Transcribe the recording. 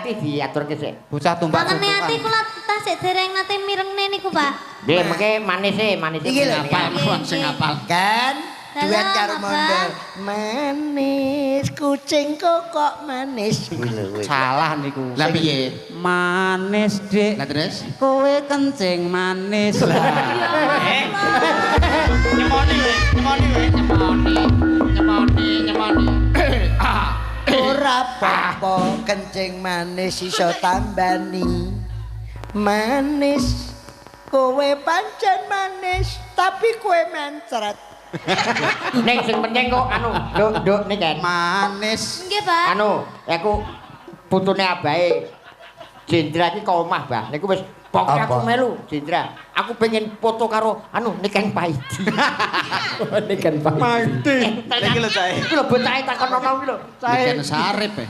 Ati diaturke sik. Bocah tumbak. Kangene ati kula tasik dereng nate mirengne niku, Pak. Nggih, mengke manise, manise. Iki lho. Apal mawon sing apal. Kan duet karo Halo, mondel. Manis kucing kok manis. Kuwi lho kuwi. Salah niku. Lah piye? Manis, Dik. Lah terus? Kowe kencing manis. Nyemoni we, nyemoni we, nyemoni. Nyemoni, nyemoni. Ora apa-apa kencing manis iso tambani. Manis kowe pancen manis tapi kowe mencret. Ning sing penting kok anu, Nduk, Nduk niki kan. Manis. Nggih, Pak. Anu, aku putune abahe Jendra iki kok omah, Mbah. Niku wis pokoke aku Apa? melu Jendra. Aku pengen foto karo anu Niken Paidi. Niken Paidi. Iki lho, Cah. Iki lho bocahe takon ono kuwi lho. Niken Sarip eh.